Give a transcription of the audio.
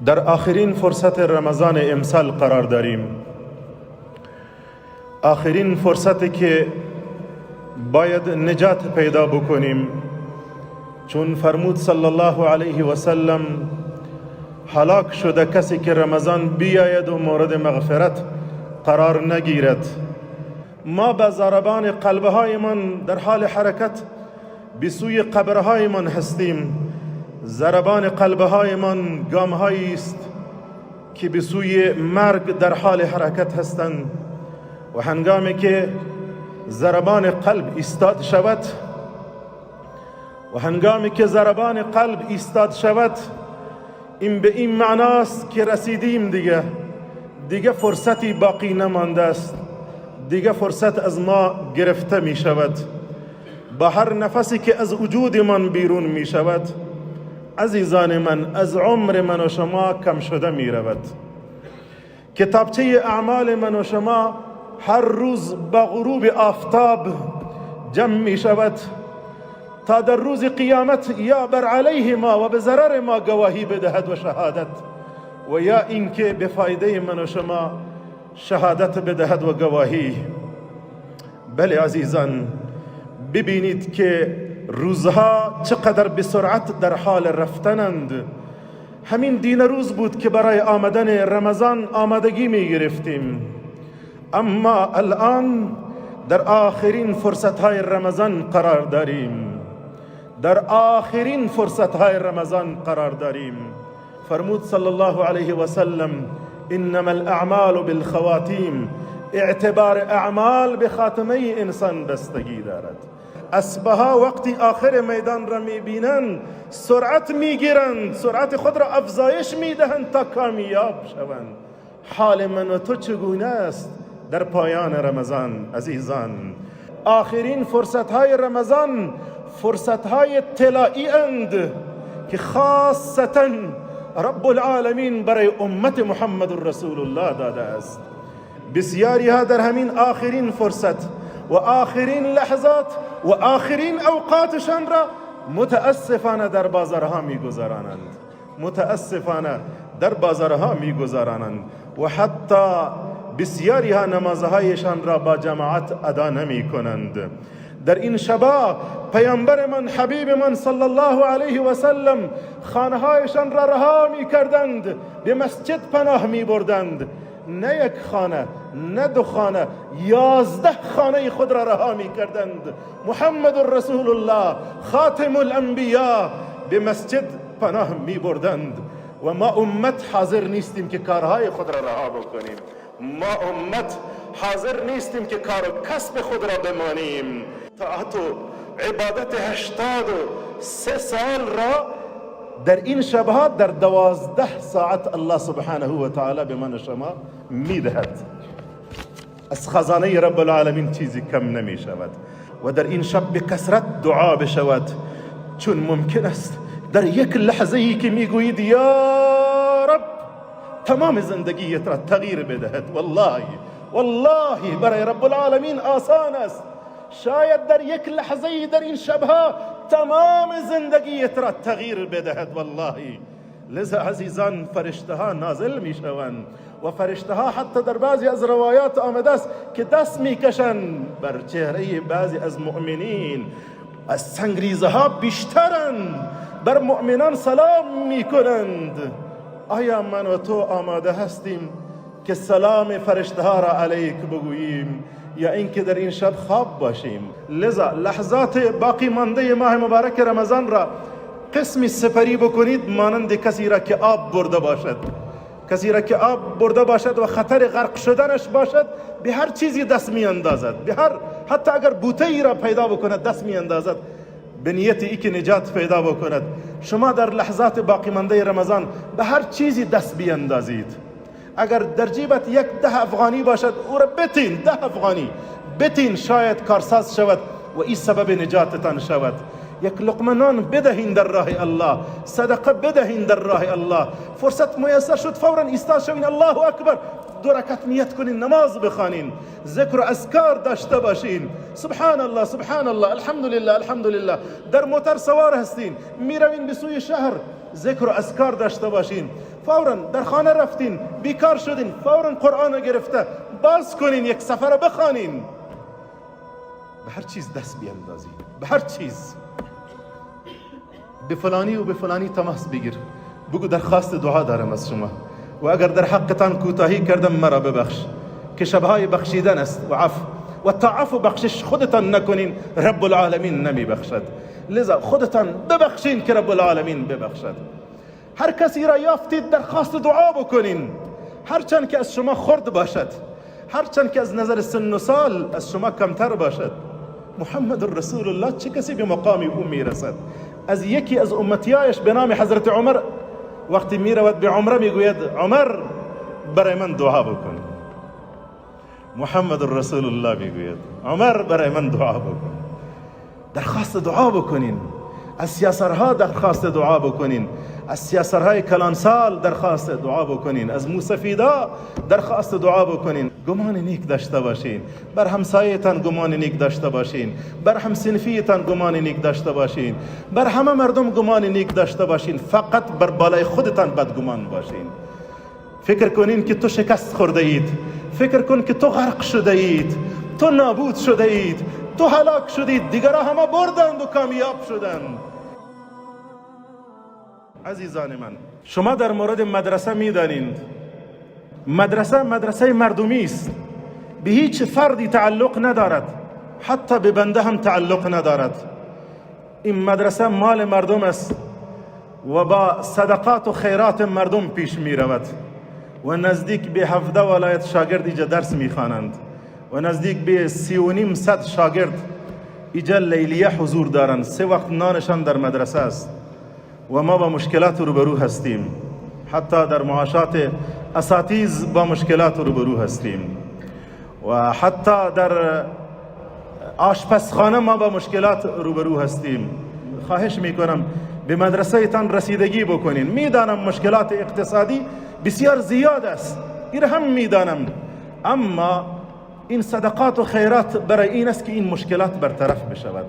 در آخرین فرصت رمضان امسال قرار داریم. آخرین فرصتی که باید نجات پیدا بکنیم، چون فرمود صلی الله علیه و سلم: هلاک شده کسی که رمضان بیاید و مورد مغفرت قرار نگیرد. ما به ضربان قلبهایمان در حال حرکت به سوی قبرهایمان هستیم. ضربان قلبهایمان گامهایی است که به سوی مرگ در حال حرکت هستند و هنگامی که ضربان قلب ایستاد شود و هنگامی که ضربان قلب ایستاد شود، این به این معناست که رسیدیم، دیگه فرصتی باقی نمانده است، دیگه فرصت از ما گرفته می شود. با هر نفسی که از وجود من بیرون می شود، عزیزان من، از عمر من و شما کم شده می رود. کتابچه اعمال من و شما هر روز با غروب آفتاب جمع می شود تا در روز قیامت یا بر علیه ما و به ضرر ما گواهی بدهد و شهادت، و یا اینکه به فایده من و شما شهادت بدهد و گواهی. بله عزیزان، ببینید که روزها چقدر به سرعت در حال رفتنند. همین دین روز بود که برای آمدن رمضان آمادگی می گرفتیم، اما الان در آخرین فرصت های رمضان قرار داریم. در آخرین فرصت های رمضان قرار داریم. فرمود صلی الله علیه و سلم: انما الاعمال بالخواتیم. اعتبار اعمال به خاتمه انسان بستگی دارد. اسبها وقتی آخر میدان را میبینند، سرعت میگیرند، سرعت خود را افزایش میدهند تا کامیاب شوند. حال من و تو چگونه است در پایان رمضان؟ عزیزان، آخرین فرصت های رمضان فرصت های طلایی اند که خاصتا رب العالمین برای امت محمد رسول الله داده است. بسیاری ها در همین آخرین فرصت و آخرین لحظات و آخرین اوقاتشان را متاسفانه در بازارها میگذرانند، متاسفانه در بازارها میگذرانند و حتی بسیاری ها نمازهایشان را با جماعت ادا نمی کنند. در این شبا پیامبر من، حبیب من صلی الله علیه و سلم خانهایشان را رها می کردند، به مسجد پناه می بردند. نه یک خانه، نه دو خانه، 11 خانه خود را رها می کردند. محمد رسول الله خاتم الانبیا به مسجد پناه می بردند و ما امت حاضر نیستیم که کارهای خود را رها بکنیم. ما امت حاضر نیستیم که کار و کسب خود را بمانیم. طاعت و عبادت 83 سال را در این شبها در 12 ساعت الله سبحانه و تعالی به من و شما میدهد. از خزانه رب العالمین چیزی کم نمی شود و در این شب به کثرت دعا بشود، چون ممکن است در یک لحظه ای که میگویید یا رب، تمام زندگیت را تغییر بدهد. والله والله برای رب العالمین آسان است. شاید در یک لحظه در این شبها تمام زندگیت را تغییر بدهد. والله لذا عزیزان، فرشته ها نازل می شوند و فرشته ها حتی در بعضی از روایات آمده است که دست میکشند بر چهره بعضی از مؤمنین، از سنگریزه ها بیشترند، بر مؤمنان سلام میکنند. آیا من و تو آماده هستیم که سلام فرشته ها را علیک بگوییم یا اینکه در این شب خواب باشیم؟ لذا لحظات باقی مانده ماه مبارک رمضان را قسمی سپری بکنید، مانند کسی را که آب برده باشد. کسی را که آب برده باشد و خطر غرق شدنش باشد، به هر چیزی دست می اندازد، به هر، حتی اگر بوته ای را پیدا بکند دست می اندازد به نیت ای که نجات پیدا بکند. شما در لحظات باقی مانده رمضان به هر چیزی دست بیندازید. اگر در جیبت یک 10 افغانی باشد، او را بتین، 10 افغانی بتین، شاید کارساز شود و این سبب نجاتتان شود. یک لقمه نان بدهین در راه الله، صدقه بدهین در راه الله. فرصت میسر شد، فورا ایستاد شوین، الله اکبر، دو رکعت نیت کنین، نماز بخوانین، ذکر و اذکار داشته باشین. سبحان الله، سبحان الله، الحمدلله، الحمدلله. در موتر سوار هستین، میروین به سوی شهر. ذکر و اذکار داشته باشین. فورا در خانه رفتین، بیکار شدین، فورا قرآن گرفته باز کنین، یک صفحه را بخوانین. به هر چیز دست بیندازین، به هر چیز. به فلانی و به فلانی تماس بگیر، بگو درخواست دعا دارم از شما و اگر در حقتان کوتاهی کردم مرا ببخش، که شبهای بخشیدن است و عفو و تا عفو بخشش خودتان نکنین رب العالمین نمی بخشد. لذا خودتان ببخشین که رب العالمین ببخشد. هر کسی را یافتید درخواست دعا بکنین، هرچند که از شما خرد باشد، هرچند که از نظر سن و سال از شما کمتر باشد. محمد رسول الله چه کسی به مقام او میرسد؟ از یکی از امتیایش به نام حضرت عمر وقتی میرود به عمره میگوید عمر برای من دعا بکن. محمد رسول الله میگوید عمر برای من دعا بکن. درخواست دعا بکنین، از سیاسرها درخواست دعا بکنین، از سیاسرهای کلانسال درخواست دعا بکنین، از موسفیدا درخواست دعا بکنین. گمان نیک داشته باشین، بر همسایه‌تان گمان نیک داشته باشین، بر همصنفیتان گمان نیک داشته باشین، بر همه مردم گمان نیک داشته باشین، فقط بر بالای خودتان بدگمان باشین. فکر کنین که تو شکست خورده اید، فکر کن که تو غرق شده اید، تو نابود شده اید، تو هلاک شدید، دیگرها همه بردند و کامیاب شدند. عزیزان من، شما در مورد مدرسه میدانید مدرسه مدرسه مردمی است، به هیچ فردی تعلق ندارد، حتی به بنده هم تعلق ندارد. این مدرسه مال مردم است و با صدقات و خیرات مردم پیش می رود و نزدیک به 17 ولایت شاگرد اینجا درس می خوانند و نزدیک به 350 شاگرد اینجا لیلیه حضور دارند. 3 وقت نانشان در مدرسه است و ما با مشکلات روبرو هستیم، حتی در معاشات اساتیز با مشکلات روبرو هستیم و حتی در آشپزخانه ما با مشکلات روبرو هستیم. خواهش میکنم به مدرسه تان رسیدگی بکنین. میدانم مشکلات اقتصادی بسیار زیاد است، این هم میدانم، اما این صدقات و خیرات برای این است که این مشکلات برطرف بشود.